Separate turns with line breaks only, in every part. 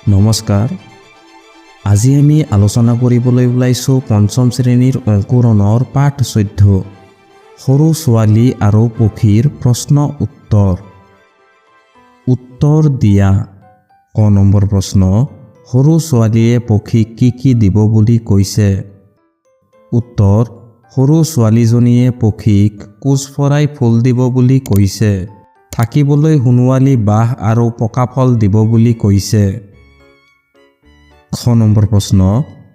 নমস্কাৰ। আজি আমি আলোচনা কৰিবলৈ ওলাইছোঁ পঞ্চম শ্ৰেণীৰ অংকুৰণৰ পাঠ 14, সৰু ছোৱালী আৰু পখীৰ প্ৰশ্ন উত্তৰ। উত্তৰ দিয়া। ক নম্বৰ প্ৰশ্ন, সৰু ছোৱালীয়ে পখীক কি কি দিব বুলি কৈছে? উত্তৰ, সৰু ছোৱালীজনীয়ে পখীক কোঁচ ভৰাই ফুল দিব বুলি কৈছে। থাকিবলৈ সোণোৱালী বাঁহ আৰু পকা ফল দিব বুলি কৈছে। খ নম্বৰ প্ৰশ্ন,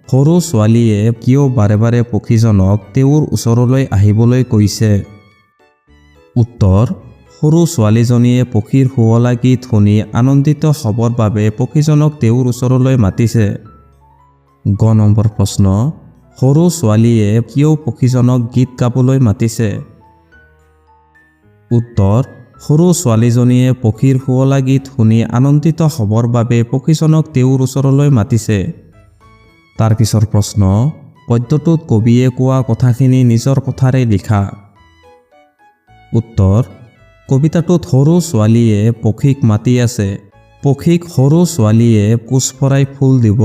সৰু ছোৱালীয়ে কিয় বাৰে বাৰে পখীজনক তেওঁৰ ওচৰলৈ আহিবলৈ কৈছে? উত্তৰ, সৰু ছোৱালীজনীয়ে পখীৰ শুৱলা গীত শুনি আনন্দিত হ'বৰ বাবে পখীজনক তেওঁৰ ওচৰলৈ মাতিছে। গ নম্বৰ প্ৰশ্ন, সৰু ছোৱালীয়ে কিয় পখীজনক গীত গাবলৈ মাতিছে? উত্তৰ, সৰু ছোৱালীজনীয়ে পখীৰ শুৱলা গীত শুনি আনন্দিত হ'বৰ বাবে পখীজনক তেওঁৰ ওচৰলৈ মাতিছে। তাৰ পিছৰ প্ৰশ্ন, পদ্যটোত কবিয়ে কোৱা কথাখিনি নিজৰ কথাৰে লিখা। উত্তৰ, কবিতাটোত সৰু ছোৱালীয়ে পখীক মাতি আছে। পখীক সৰু ছোৱালীয়ে কোঁচ ভৰাই ফুল দিব,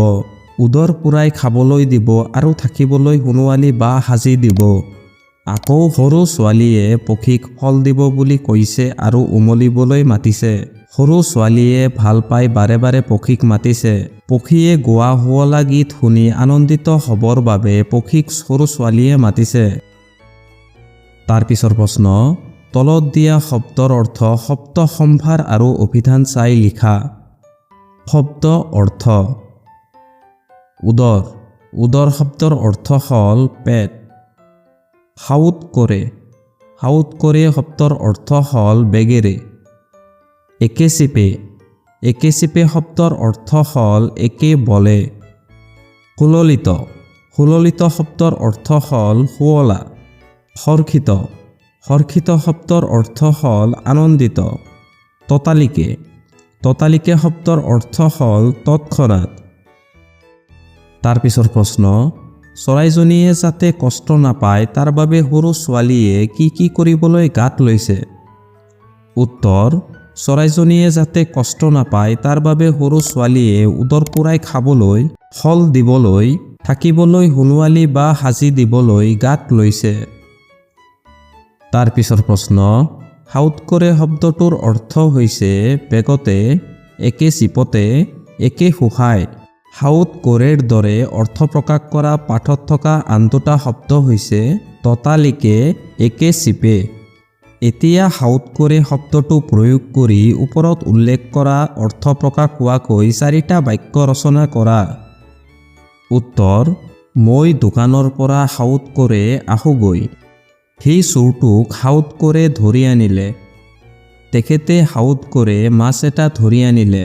উদৰ পূৰাই খাবলৈ দিব আৰু থাকিবলৈ সোণোৱালী বাঁহ সাজি দিব। আকৌ সৰু ছোৱালীয়ে পখীক ফল দিব বুলি কৈছে আৰু উমলিবলৈ মাতিছে। সৰু ছোৱালীয়ে ভাল পাই বাৰে বাৰে পখীক মাতিছে। পখীয়ে গোৱা শুৱলা গীত শুনি আনন্দিত হ'বৰ বাবে পখীক সৰু ছোৱালীয়ে মাতিছে। তাৰ পিছৰ প্ৰশ্ন, তলত দিয়া শব্দৰ অৰ্থ শব্দ সম্ভাৰ আৰু অভিধান চাই লিখা। শব্দ অৰ্থ। উদৰ। উদৰ শব্দৰ অৰ্থ হ'ল পেট। সাউত কৰে। সাউত কৰে শব্দৰ অৰ্থ হ'ল বেগেৰে। একেচিপে। একেচিপে শব্দৰ অৰ্থ হ'ল একে বলে। সুললিত। সুললিত শব্দৰ অৰ্থ হ'ল শুৱলা। হৰ্ষিত। হৰ্ষিত শব্দৰ অৰ্থ হ'ল আনন্দিত। ততালিকে। ততালিকে শব্দৰ অৰ্থ হ'ল তৎক্ষণাত। তাৰ পিছৰ প্ৰশ্ন, চৰাইজনীয়ে যাতে কষ্ট নাপায়, তাৰ বাবে সৰু ছোৱালীয়ে কি কি কৰিবলৈ গাত লৈছে? উত্তৰ, চৰাইজনীয়ে যাতে কষ্ট নাপায়, তাৰ বাবে সৰু ছোৱালীয়ে উদৰ পূৰাই খাবলৈ, ফল দিবলৈ, থাকিবলৈ সোণোৱালী বাঁহ সাজি দিবলৈ গাত লৈছে। তাৰ পিছৰ প্ৰশ্ন, সাউৎকৰে শব্দটোৰ অৰ্থ হৈছে বেগতে, একে চিপতে, একে সোঁহাই। সাউত কৰেৰ দৰে অৰ্থ প্ৰকাশ কৰা পাঠত থকা আন দুটা শব্দ হৈছে ততালিকে, একে চিপে। এতিয়া সাউৎকৰে শব্দটো প্ৰয়োগ কৰি ওপৰত উল্লেখ কৰা অৰ্থ প্ৰকাশ হোৱাকৈ চাৰিটা বাক্য ৰচনা কৰা। উত্তৰ, মই দোকানৰ পৰা সাউৎকৰে আহোঁগৈ। সেই চোৰটোক সাউৎকৰে ধৰি আনিলে। তেখেতে সাউৎকৰে মাছ এটা ধৰি আনিলে।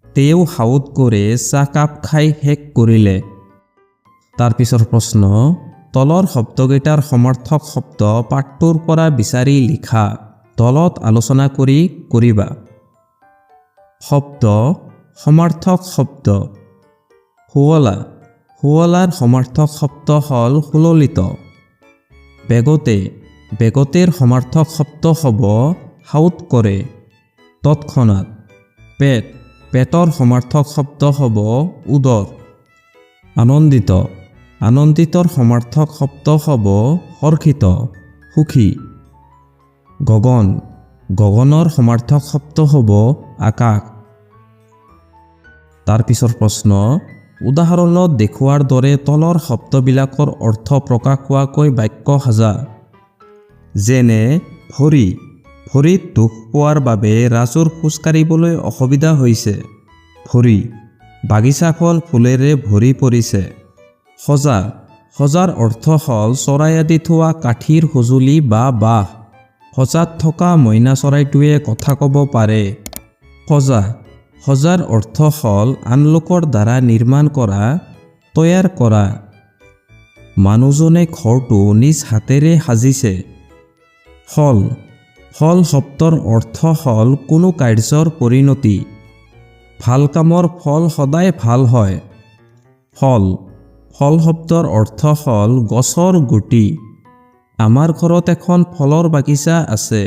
তেওঁ সাউৎকৰে চাহকাপ খাই শেষ কৰিলে। তাৰ পিছৰ প্ৰশ্ন, তলৰ শব্দকেইটাৰ সমাৰ্থক শব্দ পাঠটোৰ পৰা বিচাৰি লিখা। দলত আলোচনা কৰি কৰিবা। শব্দ সমাৰ্থক শব্দ। শুৱলা। শুৱলাৰ সমাৰ্থক শব্দ হ'ল সুললিত। বেগতে। বেগতেৰ সমাৰ্থক শব্দ হ'ব সাউৎ কৰে, তৎক্ষণাত। পেট। পেটৰ সমাৰ্থক শব্দ হ'ব উদৰ। আনন্দিত। আনন্দিতৰ সমাৰ্থক শব্দ হ'ব হৰ্ষিত, সুখী। গগন। গগনৰ সমাৰ্থক শব্দ হ'ব আকাশ। তাৰ পিছৰ প্ৰশ্ন, উদাহৰণত দেখুওৱাৰ দৰে তলৰ শব্দবিলাকৰ অৰ্থ প্ৰকাশ হোৱাকৈ বাক্য সাজা। যেনে, ভৰি। ভৰিত দুখ পোৱাৰ বাবে ৰাজুৰ খোজ কাঢ়িবলৈ অসুবিধা হৈছে। ভৰি। বাগিচাখন ফুলেৰে ভৰি পৰিছে। সজা। সজাৰ অৰ্থ হ'ল চৰাই আদি থোৱা কাঠিৰ সঁজুলি বা বাহ। সজাত থকা মইনা চৰাইটোৱে কথা ক'ব পাৰে। সজা। সজাৰ অৰ্থ হ'ল আন লোকৰ দ্বাৰা নিৰ্মাণ কৰা, তৈয়াৰ কৰা। মানুহজনে ঘৰটো নিজ হাতেৰে সাজিছে। ফল। ফল শব্দৰ অৰ্থ হ'ল কোনো কাৰ্যৰ পৰিণতি। ভাল কামৰ ফল সদায় ভাল হয়। ফল। ফল শব্দৰ অৰ্থ হ'ল গছৰ গুটি। আমাৰ ঘৰত এখন ফলৰ বাগিচা আছে।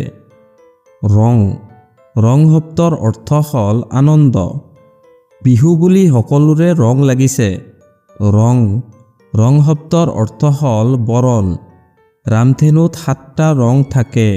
ৰং। ৰং শব্দৰ অৰ্থ হ'ল আনন্দ। বিহু বুলি সকলোৰে ৰং লাগিছে। ৰং। ৰং শব্দৰ অৰ্থ হ'ল বৰণ। ৰামধেনুত সাতটা ৰং থাকে।